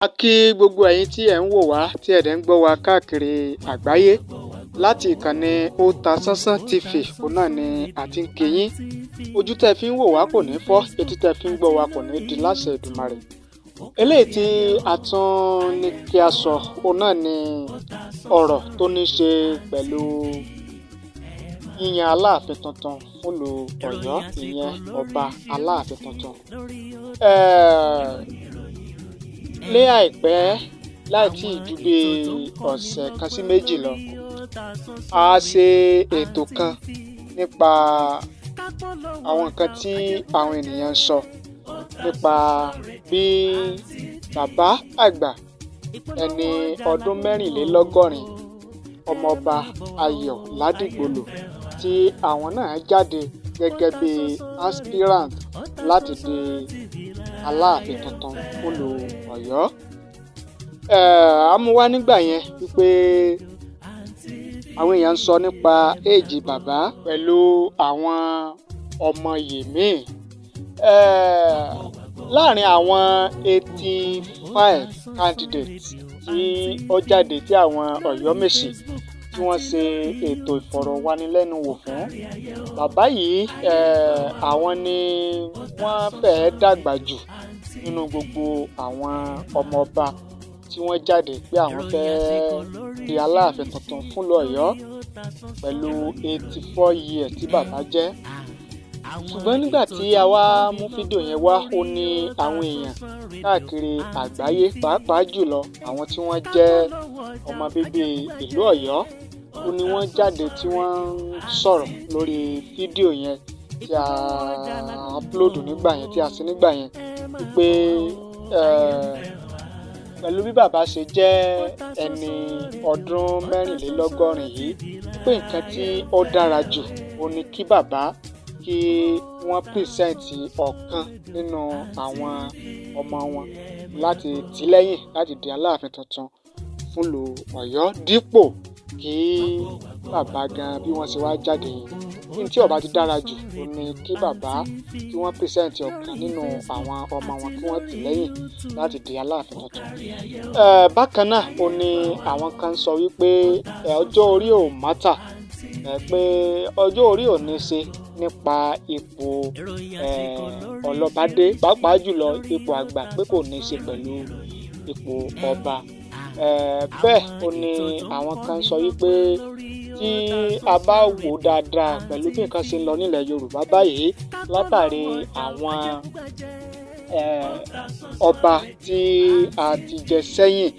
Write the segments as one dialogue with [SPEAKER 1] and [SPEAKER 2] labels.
[SPEAKER 1] A kí gbogbo ẹ̀yin tí ẹ̀ ń wò wá, tí ẹ̀ dẹ̀ ń gbọ́ wa káàkiri àgbáyé láti ìkànnì Otasansan TV. Òun náà ni a ti ń kí yín. Ojú tẹ́ fi ń wò wá kò ní fọ́, etí tẹ́ fi ń gbọ́ wa kò ní di láṣẹ Èdùmàrè. Eléyìí tí a tún ní kí a sọ, òun náà ni ọ̀rọ̀ tó ní ṣe pẹ̀lú yíyan Aláàfin tuntun fúnlùú Ọ̀yọ́, ìyẹn ọba Aláàfin tuntun. Ní àìpẹ́, láì tí ì ju bí ọ̀sẹ̀ kan sí méjì lọ, a ṣe ètò kan nípa àwọn nǹkan tí àwọn ènìyàn ń sọ nípa bí bàbá àgbà ẹni ọdún 84, Ọmọọba Ayọ̀ Ládìgbòlù, tí àwọn náà jáde gẹ́gẹ́ bí aspirant láti di Aláàfin tuntun fúnlùú Ọ̀yọ́. A mú wá nígbà yẹn wípé àwọn èèyàn ń sọ nípa éèjì bàbá pẹ̀lú àwọn ọmọ yèmíì. Láàrin àwọn 85 candidates tí ó jáde, tí àwọn Ọ̀yọ́mèsì tí wọ́n ṣe ètò ìfọ̀rọ̀wánilẹ́nuwò fún, bàbá yìí, àwọn ni wọ́n fẹ́ẹ́ dàgbà jù nínú gbogbo àwọn ọmọọba tí wọ́n jáde pé àwọn fẹ́ẹ́ di Aláàfin tuntun fúnlùú Ọ̀yọ́, pẹ̀lú 84 years tí bàbá jẹ́. Ṣùgbọ́n nígbà tí a wá mú fídíò yẹn wá, ó ní àwọn èèyàn káàkiri àgbáyé, pàápàá jùlọ àwọn tí wọ́n jẹ́ ọmọ bíbí ìlú Ọ̀yọ́, ó ní wọ́n jáde tí wọ́n ń sọ̀rọ̀ lórí fídíò yẹn tí a upload nígbà yẹn, tí a ṣe nígbà yẹn, wípé pẹ̀lú bí bàbá ṣe jẹ́ ẹni ọdún 84 yìí, pé nǹkan tí ó dára jù ó ní kí bàbá kí wọ́n present ọ̀kan nínú àwọn ọmọ wọn láti tì lẹ́yìn láti di Aláàfin tuntun fúnlùú Ọ̀yọ́, dípò kí bàbá gan bí wọ́n ṣe wá jáde yẹn. Ní tí ó bá ti dára jù ó ní kí bàbá kí wọ́n present ọ̀kan nínú àwọn ọmọ wọn kí wọ́n tì lẹ́yìn láti di Aláàfin tuntun. Bákan náà, ó ní àwọn kan sọ wípé ọjọ́ orí ò matter, pé ọjọ́ orí ò ní ṣe nípa ipò ọlọ́badé, pàápàá jùlọ ipò àgbà, pé kò ní ṣe pẹ̀lú ipò ọba. Bẹ́ẹ̀ ó ní àwọn kan sọ wípé tí a bá wò dáadáa pẹ̀lú bí nǹkan ṣe ń lọ nílẹ̀ Yorùbá báyìí, látàrí àwọn ọba tí a ti jẹ sẹ́yìn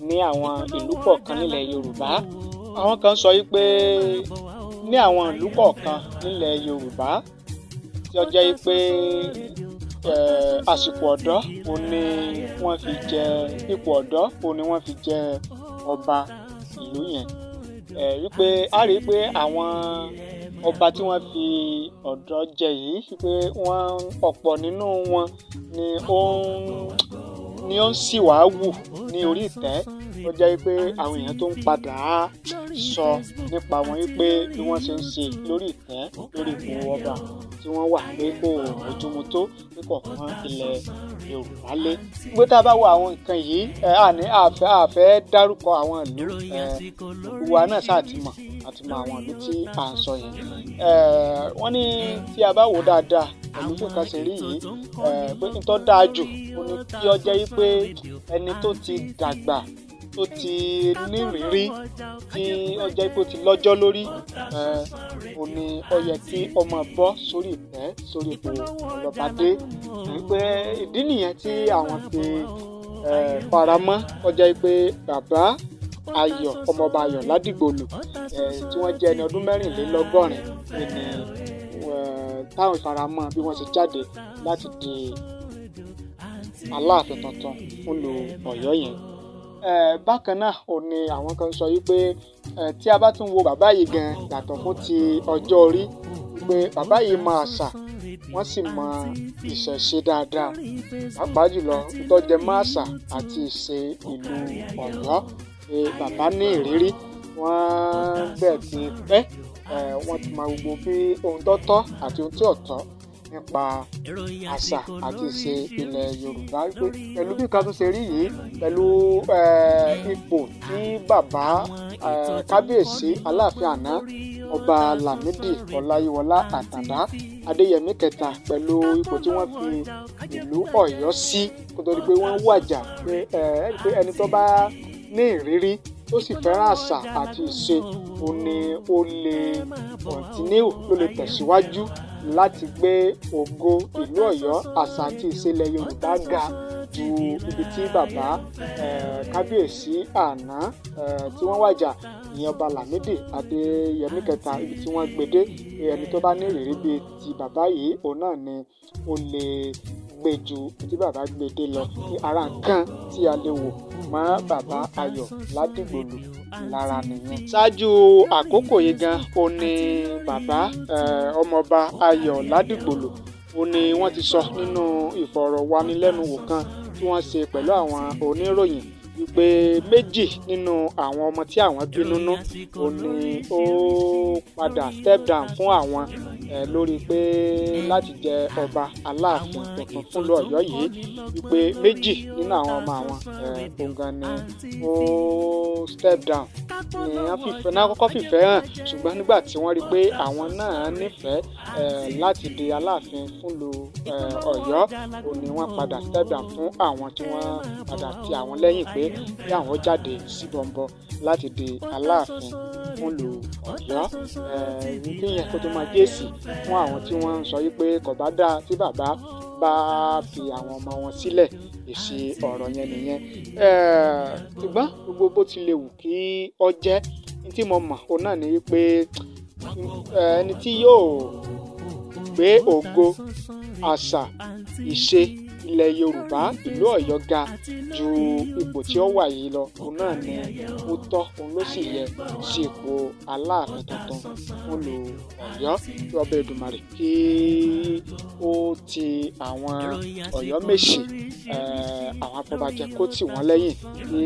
[SPEAKER 1] ní àwọn ìlú kọ̀ọ̀kan nílẹ̀ Yorùbá, àwọn kan sọ wípé ní àwọn ìlú kọ̀ọ̀kan nílẹ̀ Yorùbá tí ó jẹ́ wípé àsìkò ọ̀dọ́ òun ni wọ́n fi jẹ ipò ọ̀dọ́, òun ni wọ́n fi jẹ ọba ìlú yẹn, wípé a rí i pé àwọn ọba tí wọ́n fi ọ̀dọ́ jẹ yìí, wípé wọ́n ọ̀pọ̀ nínú wọn ni ó ń sì wá wù ní orí ìtẹ́, ó jẹ́ wípé àwọn èèyàn tó ń padà sọ nípa wọn wípé bí wọ́n ṣe ń ṣe lórí ìtẹ́, lórí ipò ọba tí wọ́n wà, pé kò bójúmu tó, pé kò pọ́n ilẹ̀ Yorùbá lé. Pé tá a bá wo àwọn nǹkan yìí, àní àfẹ́ dárúkọ àwọn ìlú, gbogbo wa náà ṣáà ti mọ̀, àti mọ àwọn ìlú tí à ń sọ yẹn. Wọ́n ní tí a bá wò dáadáa pẹ̀lú bí nǹkan ṣe rí yìí, pé n tó dáa jù ó ní kí ó jẹ́ wípé ẹni tó ti dàgbà, tó ti nírìírí, tí ó jẹ́ pé ó ti lọ́jọ́ lórí, ó ní ó yẹ kí ó máa bọ́ sórí ìtẹ́, sórí ipò ọlọ́badé. Wípé ìdí nìyẹn tí àwọn fi faramọ́ ó jẹ́ pé bàbá Ayọ̀, Ọmọọba Ayọ̀ Ládìgbòlù, tí wọ́n jẹ́ ẹni ọdún 84 ní táwọn faramọ́ bí wọ́n ṣe jáde láti di Aláàfin tuntun fúnlùú Ọ̀yọ́ yẹn. Bákan náà, ó ní àwọn kan sọ wípé tí a bá tún wo bàbá yìí gan, yàtọ̀ fún ti ọjọ́ orí, wípé bàbá yìí mọ àṣà, wọ́n sì mọ ìṣẹ̀ṣe dáadáa, pàápàá jùlọ tó jẹ mọ́ àṣà àti ìṣe ìlú Ọ̀yọ́, pé bàbá ní ìrírí, wọ́n bẹ́ẹ̀ ti pẹ́, wọ́n ti mọ gbogbo bí ohun tó tọ́ àti ohun tí ò tọ́ nípa àṣà àti ìṣe ilẹ̀ Yorùbá, wípé pẹ̀lú bí nǹkan tún ṣe rí yìí, pẹ̀lú ipò tí bàbá kábíyèsí Aláàfin àná, Ọba Lámìdí Ọláyíwọlá Àtàndá Adéyẹmí kẹta, pẹ̀lú ipò tí wọ́n fi ìlú Ọ̀yọ́ sí kó tó di pé wọ́n wàjà, pé pé ẹni tó bá ní ìrírí tó sì fẹ́ràn àṣà àti ìṣe, òun ni ó lè continue, ló lè tẹ̀síwájú láti gbé ògo ìlú Ọ̀yọ́, àṣà àti ìṣe ilẹ̀ Yorùbá ga ju ibi tí bàbá kábíyèsí àná tí wọ́n wàjà, ìyẹn Ọba Lámìdí Adéyẹmí kẹta, ibi tí wọ́n gbé dé. Ẹni tó bá ní ìrírí bíi ti bàbá yìí, òun náà ni ó lè gbé ju tí bàbá gbé dé lọ. Ní ara nǹkan tí a lè wò mọ́ bàbá Ayọ̀ Ládìgbòlù lára nìyẹn. Ṣáájú àkókò yìí gan, ó ní bàbá ọmọọba Ayọ̀ Ládìgbòlù, ó ní wọ́n ti sọ nínú ìfọ̀rọ̀wánilẹ́nuwò kan tí wọ́n ṣe pẹ̀lú àwọn oníròyìn wípé méjì nínú àwọn ọmọ tí àwọn bí nínú, ó ní ó padà step down fún àwọn lórí pé láti jẹ ọba Aláàfin tuntun fúnlùú Ọ̀yọ́ yìí, wípé méjì nínú àwọn ọmọ àwọn òun gan ni ó step down, ni wọ́n fìfẹ́ náà kọ́kọ́ fìfẹ́ hàn. Ṣùgbọ́n nígbà tí wọ́n rí i pé àwọn náà nífẹ̀ẹ́ láti di Aláàfin fúnlùú Ọ̀yọ́, òun ni wọ́n padà step down fún àwọn, tí wọ́n padà ti àwọn lẹ́yìn pé kí àwọn jáde sí bọ̀m̀bọ̀ láti di Aláàfin fúnlùú Ọ̀yọ́. Kí yẹn kó tó máa jẹ́sì fún àwọn tí wọ́n ń sọ wípé kò bá dáa tí bàbá bá fi àwọn ọmọ wọn sílẹ̀, èsì ọ̀rọ̀ yẹn nìyẹn. Ṣùgbọ́n gbogbo bó ti lè wù kí ó jẹ́, ní tí mo mọ̀, òun náà ni wípé ẹni tí yóò gbé ògo, àṣà, ìṣe ilẹ̀ Yorùbá, ìlú Ọ̀yọ́ ga ju ipò tí ó wà yìí lọ, òun náà ni ó tọ́, òun ló sì yẹ sí ipò Aláàfin tuntun fúnlùú Ọ̀yọ́. Kí ọba Èdùmàrè kí ó ti àwọn Ọ̀yọ́mèsì, àwọn afọbajẹ, kó tì wọ́n lẹ́yìn, kí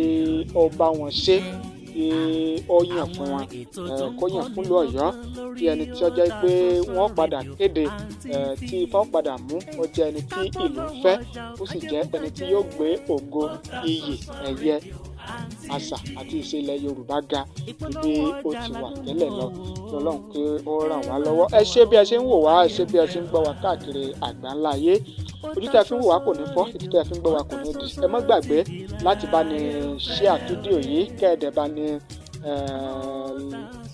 [SPEAKER 1] ó bá wọn ṣe, kí ó yàn fún wọn, kó yàn fúnlùú Ọ̀yọ́, kí ẹni tí ó jẹ́ pé wọ́n padà kéde, tí Ifá padà mú, ó jẹ́ ẹni tí ìlú ń fẹ́, ó sì jẹ́ ẹni tí yóò gbé ògo, iyì, ẹ̀yẹ, àṣà àti ìṣe ilẹ̀ Yorùbá ga ju bí ó ti wà tẹ́lẹ̀ lọ. Kí Ọlọ́run kí ó ràn wá lọ́wọ́. Ẹ ṣé bí ẹ ṣe ń wò wá, ẹ ṣé bí ẹ ṣe ń gbọ́ wá káàkiri àgbáńlá ayé. Ojú tí a fi ń wò wá kò ní fọ́, etí tí a fi ń gbọ́ wá kò ní di. Ẹ má gbàgbé láti bá ní share fídíò yìí, kẹ́ẹ̀dẹ̀ bá ní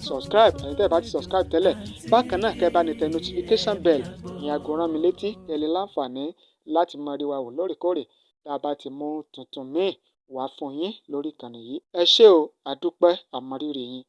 [SPEAKER 1] subscribe ẹ̀yin tẹ́ ẹ bá ti subscribe tẹ́lẹ̀. Bákan náà, kẹ́ ẹ bá ní tẹ notification bell, ìyẹn aago rán mi létí, kẹ́ ẹ lè láǹfààní láti máa rí wa wò lóòrèkóòrè tá a bá ti mú tuntun míì wá fún yín lórí ìkànnì yìí. Ẹ ṣé o, àdúpẹ́, àmọrírì yín.